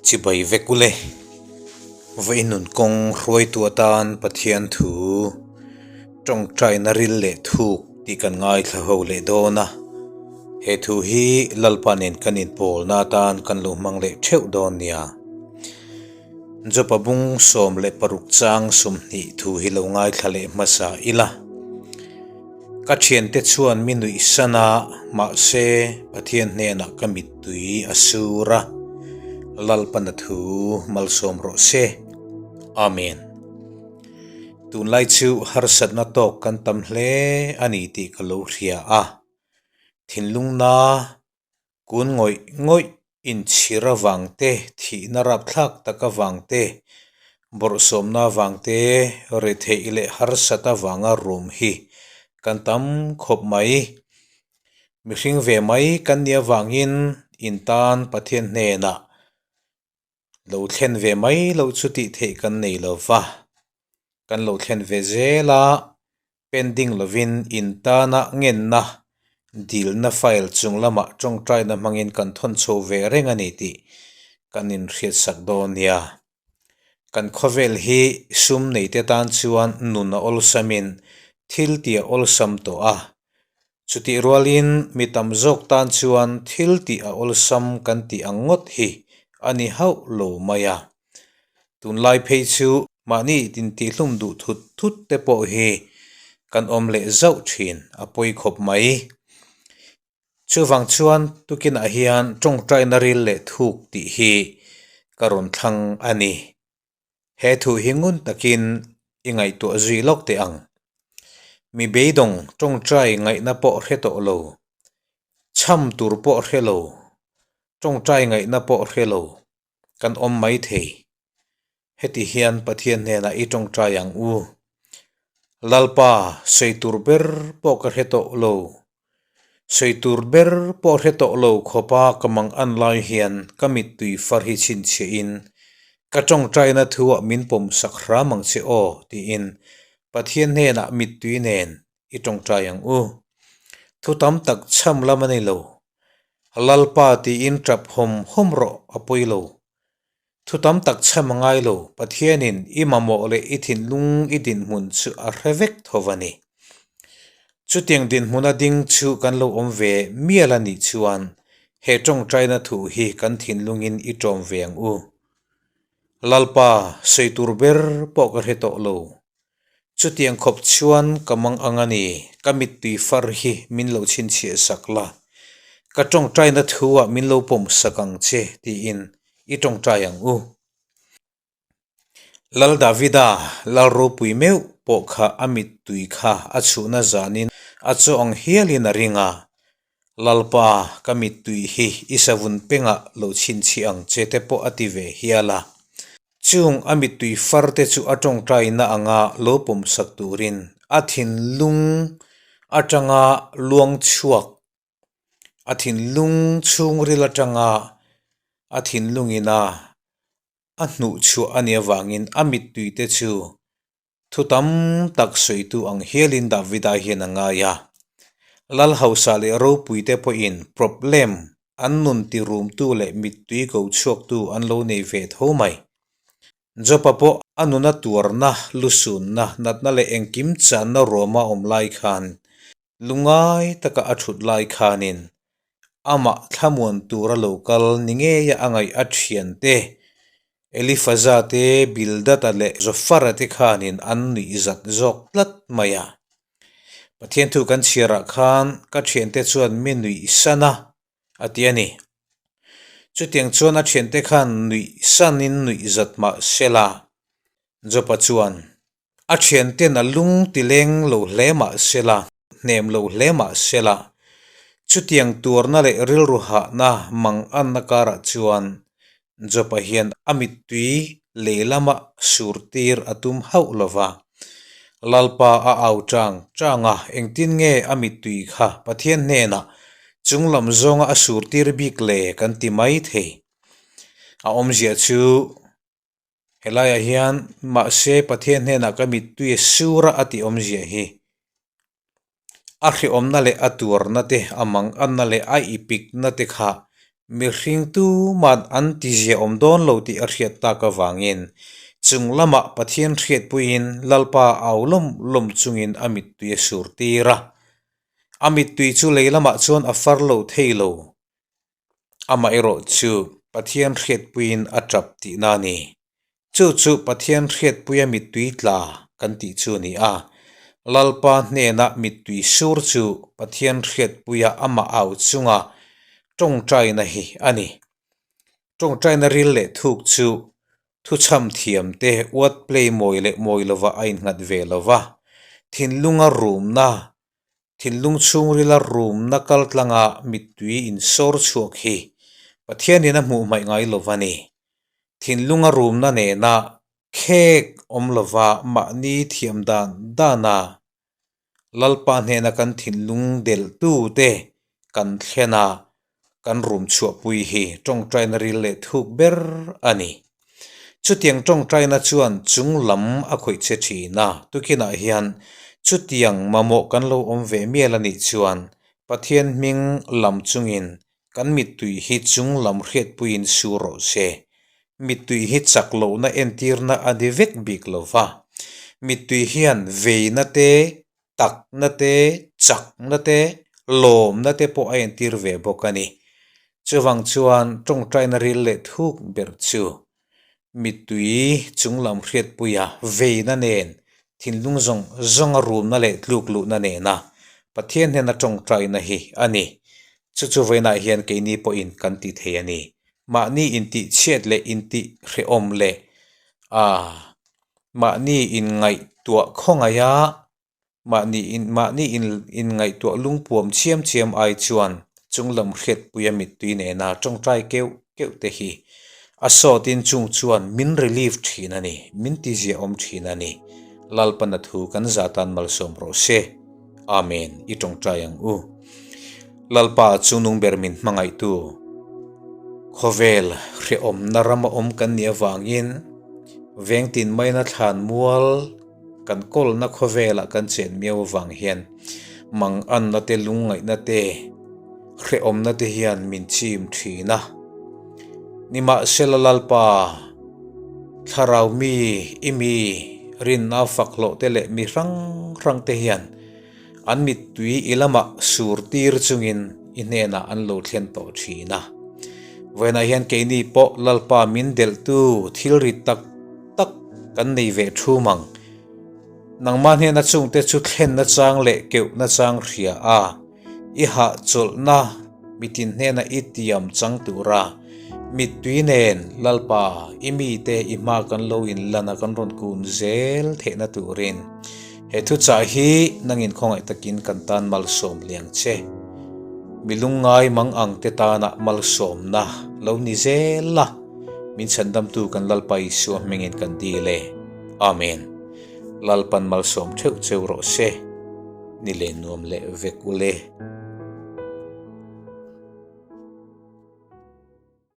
Chibai vek ule. Vawi nun kawng hruaitu atan Pathian thu tawngtaina ril leh thuk tih kan ngaithla ho leh dawn a. He thu hi Lalpa nen kan inpawlna atan kan lo hmang leh theuh dawn nia. Jopa bung 16 chang 20 thu hi lo ngaithla leh hmasa ila. Ka thiante chuan mi nuih san a, mahse Pathian hnenah ka mittui a sur a, Lalpana thu malsawm rawh se. Amen. Tunlai chu harsatna tawk kan tam hle a ni tih ka lo hria a, thinlungna Kun ngawih ngawih inchhir avang te, thihna rapthlak tak avang te, bawrhsawmna avang te, retheih leh harsat avanga rum hi kan tam khawp mai. Mihring ve mai kan nih avangin in tan Pathian hnenah lo thlen ve mai loh chu tih theih kan nei lo va, kan lo thlen ve zel a, pending lovin in tana ngenna dilna file chung lamah tawngtaina hmangin kan thawn chho ve reng a ni tih kan inhriatsak dawn nia. Kan khawvel hi sum neite tan chuan nun a awlsamin thil tih a awlsam tawh a, Chutih rualin mi tam zawk tan chuan thil tih a awlsam kan tih ang ngawt hi a ni hauh lo mai a. Tunlai phei chu mahni intihhlum duh thut thut te pawh hi kan awm leh zauh thin a pawi khawp mai. Chuvang chuan tukinah hian tawngtaina ril leh thuk tih hi ka rawn thlang a ni. He thu hi ngun takin i ngaihtuah zui lawk teh ang. Mi beidawng tawngtai ngaihna pawh hre tawh lo, chham tur pawh hre lo, tawngtai ngaihna pawh hre lo kan awm mai thei. Heti hian Pathian hnenah i tawngtai ang u. Lalpa, sawi tur ber pawh ka hre tawh lo. Sawi tur ber pawh hre tawh lo khawpa ka mang an lai hian ka mittui far hi chhinchhiahin ka tawngtaina thuah min pawm sak hram ang che aw tiin Pathian hnenah mittui nen i tawngtai ang u. Thu tam tak chham lam a ni lo. Lalpa tiin tap hawm hawm rawh a pawi lo. Thu tam tak chham a ngai lo, Pathianin i mamawh leh i thinlung i dinhmun chu a hre vek tho a ni. Chutiang dinhmuna ding chu kan lo awm ve mial a nih chuan he tawngtaina thu hi kan thinlungin i tawm ve ang u. Lalpa, sawi tur ber pawh ka hre tawh lo. Chutiang khawp chuan ka mang ang a ni, ka mittui far hi min lo chhinchhiah sak la, ka tawngtaina thu-ah min lo pawm sak ang che tiin i tawngtai ang u. Lal Davida, Lal ropui meuh pawh kha a mittui kha a chhuhna zanin a chaw ang hialin a ring a, Lalpa, ka mittui hi i savun pengah lo chhinchhiah ang che te pawh a ti ve hial a. Chung a mittui far te chu a tawngtaina anga lo pawmsak turin a thinlung atanga luang chhuak, a thinlung chhungril atanga a thinlungina a hnuhchhuah a nih avangin a mittui te chu Thu tam tak sawitu ang hialin Davida hian a ngai a. Lal hausa leh ropuite pawhin problem an nun tirumtu leh mittui ko chhuaktu an lo nei ve tho mai. Jopa pawh a nuna tuarna, lusunna, natna leh engkim channa ruama awm lai khan lungai taka a thut lai khanin amah thlamuan tura lo kal ni ngeia a ngaih a thiante Elifaza te, Bildada leh Zofara te khanin an nuih zat zawk tlat mai a. Pathian thu kan chhiarah khan ka thiante chuan mi nuih san a, a ti a ni. Chutiang chuan a thiante khan nuih sanin nuih zat mah sela, Jopa chuan A thianten a lung ti leng lo hle mah sela, hnem lo hle mah sela, chutiang tuarna leh rilru hahna mang anna karah chuan Jopa hian a mittui lei lama sur tir a tum hauh lo va. Lalpa a au chang chang a, engtin nge a mittui kha Pathian hnenah chung lam zawnga a sur tir bik le kan ti mai thei. A awmzia chu. Helaiah hian mahse Pathian hnenah ka mittui a sur a a tih awmzia hi a hrehawmna leh a tuarna te a manganna leh a ipikna te kha. Mihring tuman an tizia awm dawn lo tih a hriat tak avangin chung lamah Pathian hriatpuiin Lalpa au lawm lawm chungin a mittui a sur tir a. A mittui chu lei lamah chuan a far lo thei lo. Amaherawh chu Pathian hriatpuiin a tap tihna a ni. Chu chu Pathian hriatpuia mittui tla kan tih chu a ni a. Lalpa hnena mittui sur chu Pathian hriatpuia amah au chunga tawngtaina hi a ni. Tawngtaina ril leh thuk chu thuchham thiam te word play mawi leh mawi lovah a innghat ve lo va, thinlunga rumna Thinlung chhungrila rumna kaltlanga mittui insawr chhuak hi Pathianin a hmuh hmaih ngai lo va ni. Thinlunga rumna nena khek awm lova mahni thiam dan dana Lalpa hnena kan thinlung delhtute kan thlen a, kan rum chhuahpui hi tawngtaina ril leh thuk ber a ni. Chutiang tawngtaina chuan chung lam a khawih che thin a, tukinah hian chutiang mamawh kan lo awm ve mial a nih chuan Pathian hming lam chungin kan mittui hi chung lam hriatpuiin su rawh se. Mittui hi chak lohna entirna a ni vek bik lo va, mittui hian veina te takna te, chakna te, lawmna te pawh a entir ve bawk a ni. Chuvang chuan tawngtaina ril leh thuk ber chu mittui chunglam hriatpuia veina nen, thinlung zawng zawnga rumna leh tluk luhna nena Pathian hnena tawngtaina hi a ni. Chu chu vawiinah hian keini pawhin kan ti thei a ni. Mahni intihchhiat leh intihhrehawm leh aaa. Mahni inngaihtuah khawngaiha mahni in mahni in inngaihtuah lungpuam chiam chiam ai chuan chunglam hriatpuia mittui nena tawngtai keuh keuh te hi a sawtin chung chuan min relief thin a ni, min tiziahawm thin a ni. Lalpana thu kan zah tan malsawm rawh se. Amen i tawngtai ang u. Lalpa chungnung ber min hmangaihtu khawvel hrehawmna rama awm kan nih avangin vengtin maina thlan mual kan kawlna khawvelah kan chen miau avang hian manganna te lungngaihna te hrehawmna te hian min chim thin a. Nimahsela Lalpa thlarau mi i mi rinna fak hlawh te leh mi hrang hrang te hian An mittui i lamah sur tir chungin i hnenah an lo thlen tawh thin a. Vawiinah hian keini pawh Lalpa min delhtu thil ri tak tak kan nei ve thum ang. Nangmah hnena chungte chu thlen nachang leh keuh nachang hria a. I hahchawlhna mitin hnena i tiam chang tura mittui nen Lalpa i mite i hma kan lo inlan a kan rawn kun zel theihna turin he thuchah hi nangin khawngaih takin kan tan malsawm liang che. Mi lungngai mang ang te tana malsawmna lo ni zel la, min chhandamtu kan Lalpa Isua hmingin kan dil e. Amen. Lalpan malsawm theuh cheu rawh se. Ni leh nuam leh vek ule.